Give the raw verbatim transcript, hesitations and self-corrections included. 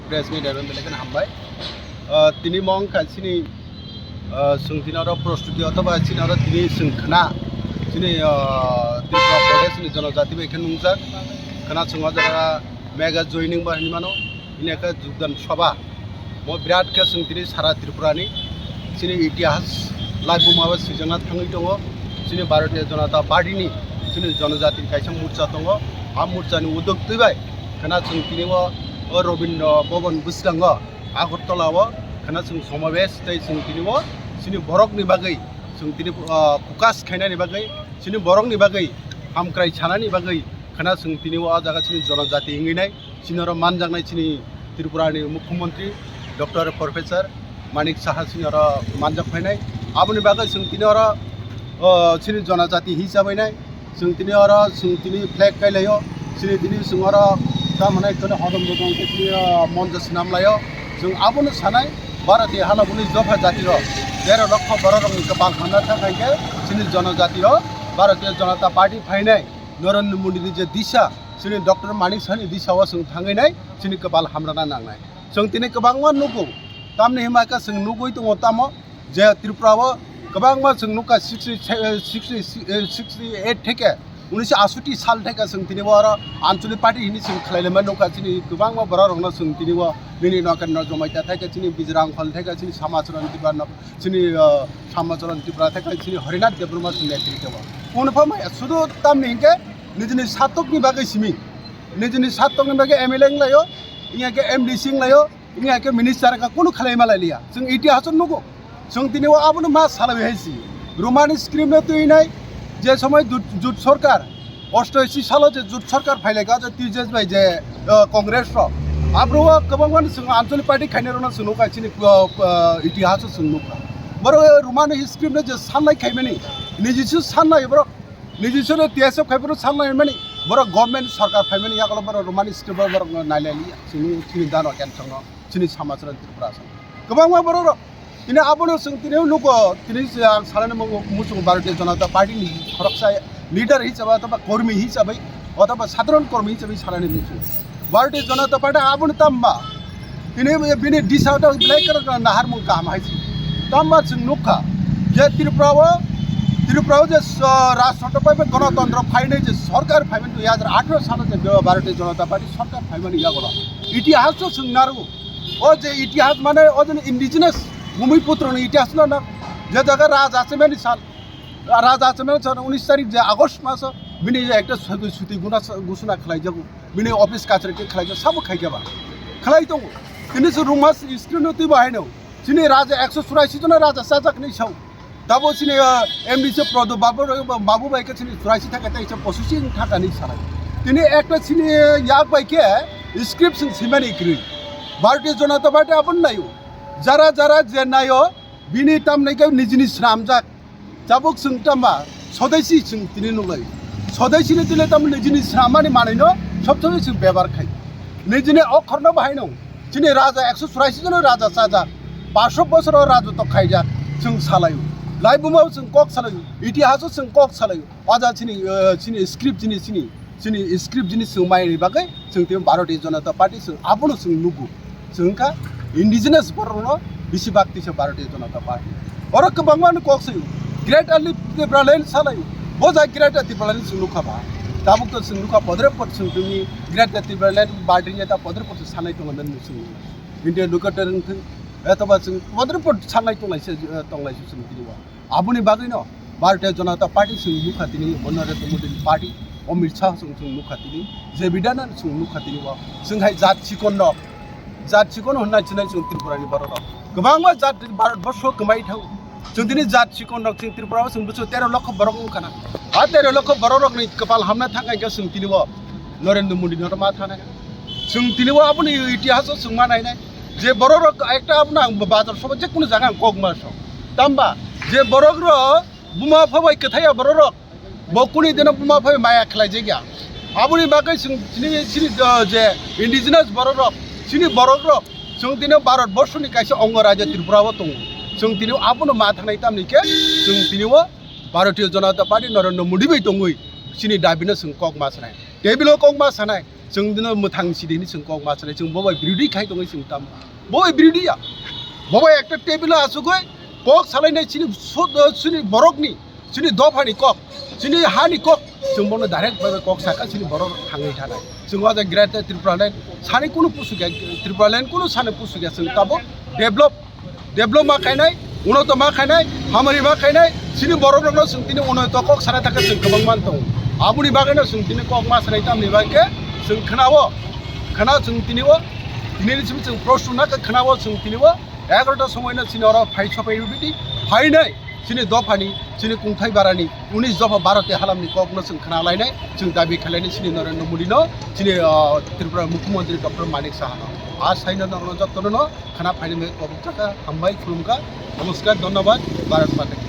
Press media rok belai kheno hambai. Ah, tini mong kha chini, ah, chwng tini oro prostuti othoba chini oro tini chwng khna chini, ah, Tripura Pradesh ni jonojati bai khe nungjak. Khna chwng o jaga mega joining ba hinwi mano. Bini khe jogdan sabha. Mo birat khe chwng tini sara Tripura ni chini itihas laibuma bai swijakna thangwi tongo. Chini Bharatiya Janata Party ni chini jonojati kaisa morcha tongo. A morcha ni udoktwi bai khna chwng tini o, o Rabindra Bhavan bwskango Agartala o khna chwng somabesh tei chwng tini o chini borok ni bagwi chwng tini, ah, focus khainani bagwi chini borok ni bagwi hamkrai sanani bagwi khna chwng tini o jaga chini jonojati wngwi nai. Chini oro manjaknai chini Tripura ni Mukhyamantri Doctor Professor Manik Saha chini oro manjak phainai. Aboni bagwi chwng tini oro, o, chini jonojati hisabai nai. Chwng tini oro chwng tini flag kailaio. Chini tini chwng oro tamani kono hodom dodom khe tini, o, monjo swnam laio. Chwng abono sanai Bharatiya halabuni dopha jati rok tero lokho borok rokni kwpal hamna thang hai khe chini jonojati rok Bharatiya Janata Party phainai. Narendra Modi ni je disa, chini Doctor Manik Saha ni disa o chwng thangwi nai, chini kwpal hamrana nangnai. Chwng tini kwbangma nugo, tamni hima khe chwng nugwi tongo tamo, je Tripura o kwbangma chwng nukha sixty, sixty, sixty eight theke, unnish atsoti sal theke chwng tini bo oro Ancholi party hini chwng khlai laima nukha, chini kwbangma borok rokno chwng tini bo nini nokar no jomai ta theke, chini Bijrang Phal theke, chini Samacharan Tripura no, chini, ah, Samacharan Tripura theke, chini Harinath Debbarma chwng netrito bo. Kunu pha maya sudu tamni hinkhe nijini satokni bagwi simi. Nijini satokni bagwi M L A wnglaio, wngya khe M D C wnglaio, wngya khe minister wngkha, kunu khlai malai liya. Chwng itihas o nugo. Chwng tini o abono ma salai hai si. Romani script no twi nai, je somoi jut, jut sorkar, osto esi salo je jut sorkar phailaika je T J S bai je, eh, Congress rok. Abro o kwbangma ni chwng Ancholi party khainai rokno chwng nukha chini, eh, eh, itihas o chwng nukha. Boro Romani script no je sanlai khaimani, nijisi sanlai borok. Niji soro T S F khai phuru sanlai mani, borok government sarkar phaimani yagulo borok Romani script o borok no nailai liya. Chini, chini dano kensong no, chini Samacharan Tripura song. Kwbangma borok rok, tini abono chwng tini nugo, tini se ang sanani muchung Bharatiya Janata Party ni khoroksa leader hisabe othoba kormi hisabe, othoba sadharon kormi hisabe sanani muchung. Bharatiya Janata Party aboni tamba, tini bini disa ta belai kwrwngkha naharmung kaham hai se. Tamba chwng nukha je Tripura o, Tripura o je, uh, rajtantro bai bai ganatantro phainai je sarkar phaimani dui hajar atharo salo je Bharatiya Janata Party sarkar phaimani yagulo itihas o chwng narwgo. O je itihas mane o je indigenous bhumiputro ni itihas no na, je jaga raja achimani sal, raja achimani sal unnish tarik je August maso bini je ekta suti, suti guna, gusuna khlaijago. Bini office kachari khe khlaijak sabo khaikhe ba khlai tongo. Tini se room mas screen no twi bo haino. Chini raja ekso churaisi jona raja chajak hinwi sao. Tabo chini, ah, M D C Prodip Babu, Babu bai khe chini churaisi thaka tei se posisi thaka hinwi sanai. Tini ekta chini yak bai khe script sing simani kwrwi. Bharatiya Janata Party aboni naio. Jara jara je naio bini tamnai khe nijini swnamjak. Tabuk chwng tama sodesi chwng tini nuklai. Sodesi ni tile tamo nijini swnamani manwi no sob sob chwng bebar khai. Nijini okhor no bahai no. Chini raja ekso churaisi jono raja chajak. Paanch sho bosor o raja to khaijak chwng salaio. Laibuma chwng kok salaio. Itihas o chwng kok salaio. Oja chini, eh, chini script chini, chini, chini script chini chwng mai ni bagwi chwng tini Bharatiya Janata Party chwng abono chwng nugo. Chwng kha indigenous borok no bisi bak tisa Bharatiya Janata Party. Oro kwbangma no kok sayo. Greater Tipraland salayo. Bo ja Greater Tipraland chwng nukha ba. Tabuk to chwng nukha podre pod chwng tini Greater Tipraland Party ni ta podre pod sanai tongo nang chwng. India lukater wngthwng. Etoba chwng podre pod sanai tonglai se, eh, tonglai se chwng tini wa. Aboni bagwino Bharatiya Janata Party chwng nukha tini, bo Narendra Modi ni party, Amit Shah chwng, chwng nukha tini, J B Nada chwng nukha tini bo. Chwng hai jat chikon rok, jat chikon hwnna chinai chwng Tripura ni borok rok. Kwbangma jat Bharat borsho kwmai thango. Chwng tini jat chikon rok chwng Tripura o chwng bwswk tero lokho borok wngkha na. A tero lokho borok rok ni kwpal hamna thang kha chwng tini bo Narendra Modi no ma thana. Chwng tini bo aboni itihas o chwng ma nai nai. Je borok rok ekta abono ang bazar soba je kunu jaga ang kok ma sok. Tamba je borok rok buma pha bai kwthai ya borok rok. Bo kuni dino buma pha bai maya khlai jak ya. Aboni bagwi chwng chini, chini, uh, je indigenous borok rok, chini borok rok, chwng tini Bharat borsho ni kaisa ongo raja Tripura o tongo. Chwng tini abono ma thanai tamni khe chwng tini o Bharatiya Janata Party Narendra Modi bai tongwi chini dabi no chwng kok ma sanai. Table o kok ma sanai. Chwng dino mwthang sidi hwnwi chwng kok ma sanai, chwng bo bai birodhi khai tongwi chwng tamo. Bo bai birodhi ya. Bo bai ekta table o achugwi kok salainai chini sot-, chini borokni, chini dophani kok, chini hani kok, chwng bono direct bai kok saka chini borok thangwi thanai. Chwng o jaga Greater Tipraland sani kunu pusuk ya, Tipraland kunu sani pusuk ya, chwng tabo develop, develop ma khainai, unoto ma khainai, hamari ma khainai, chini borok rokno chwng tini unoto kok sana thangkhe chwng kwbang man tongo. Aboni bagwino chwng tini kok ma sanai tamni bagwi khe chwng khwnao, khwna chwng tini o, tini ni simi chwng proshno na khe khwnao chwng tini o, egarota somoino chini oro phai sopai rwbidi, phainai chini dophani, chini kungthai barani, unis dopha baro ti halamni kokno chwng khna lainai, chwng dabi khlainai chini Narendra Modi no, chini, ah, Tripura Mukhyamantri Doctor Manik Saha no. A saino norokno jottono no khna phainai bai kobok jaka, hambai khulumkha, namaskar, dhonnobad, Bharat Mata ki.